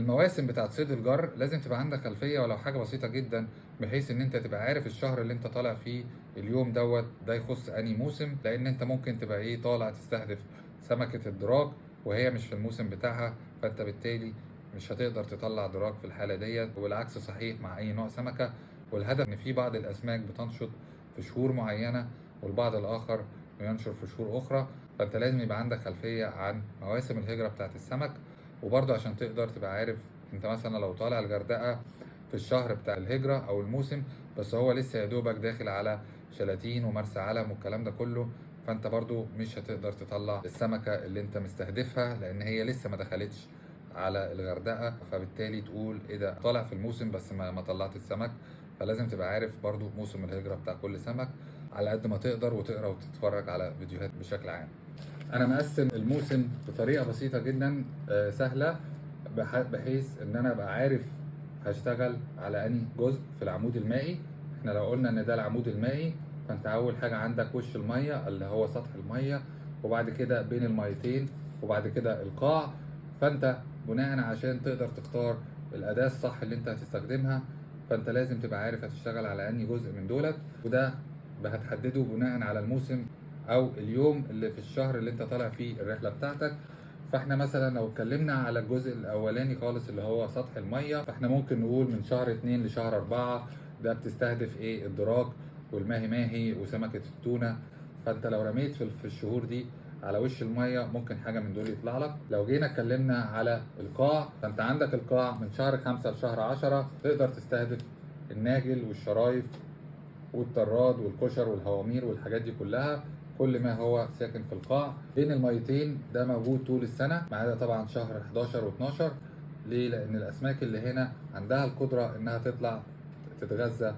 المواسم بتاعت صيد الجر لازم تبقى عندك خلفية ولو حاجة بسيطة جدا، بحيث ان انت تبقى عارف الشهر اللي انت طالع فيه اليوم دوت ده يخص انهي موسم، لان انت ممكن تبقى ايه طالع تستهدف سمكة الدراك وهي مش في الموسم بتاعها، فانت بالتالي مش هتقدر تطلع دراك في الحالة ديت، والعكس صحيح مع اي نوع سمكة. والهدف ان في بعض الاسماك بتنشط في شهور معينة والبعض الاخر بينشر في شهور اخرى، فانت لازم يبقى عندك خلفية عن مواسم الهجرة بتاعت السمك. وبرضه عشان تقدر تبقى عارف انت مثلا لو طالع الغردقة في الشهر بتاع الهجرة او الموسم، بس هو لسه يا دوبك داخل على شلاتين ومرسى علم والكلام ده كله، فانت برضو مش هتقدر تطلع السمكة اللي انت مستهدفها لان هي لسه ما دخلتش على الغردقة، فبالتالي تقول ايه ده طالع في الموسم بس ما طلعت السمك. فلازم تبقى عارف برضو موسم الهجرة بتاع كل سمك على قد ما تقدر، وتقرأ وتتفرج على فيديوهات بشكل عام. انا مقسم الموسم بطريقة بسيطة جدا، سهلة، بحيث ان انا ابقى عارف هشتغل على انهي جزء في العمود المائي. احنا لو قلنا ان ده العمود المائي، فانت اول حاجة عندك وش المية اللي هو سطح المية، وبعد كده بين الميتين، وبعد كده القاع. فانت بناء عشان تقدر تختار الأداة الصح اللي انت هتستخدمها، فانت لازم تبقى عارف هتشتغل على انهي جزء من دولت، وده هتحدده بناء على الموسم او اليوم اللي في الشهر اللي انت طالع فيه الرحلة بتاعتك. فاحنا مثلا لو اتكلمنا على الجزء الاولاني خالص اللي هو سطح المية، فاحنا ممكن نقول من شهر 2 لشهر 4 ده بتستهدف ايه؟ الدراك والماهي ماهي وسمكة التونة. فانت لو رميت في الشهور دي على وش المية ممكن حاجة من دول يطلع لك. لو جينا اتكلمنا على القاع، فانت عندك القاع من شهر 5 لشهر 10 تقدر تستهدف الناجل والشرايف والطراد والكشر والهوامير والحاجات دي كلها، كل ما هو ساكن في القاع. بين الميتين ده موجود طول السنة، ما عدا طبعا شهر 11 و12. ليه؟ لأن الأسماك اللي هنا عندها القدرة إنها تطلع تتغذى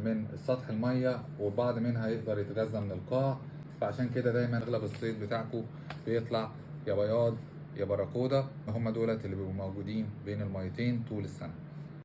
من سطح المية، والبعض منها يقدر يتغذى من القاع. فعشان كده دايما أغلب الصيد بتاعكو بيطلع يا بياض يا باراكودا، هم دولت اللي بيبقوا موجودين بين الميتين طول السنة.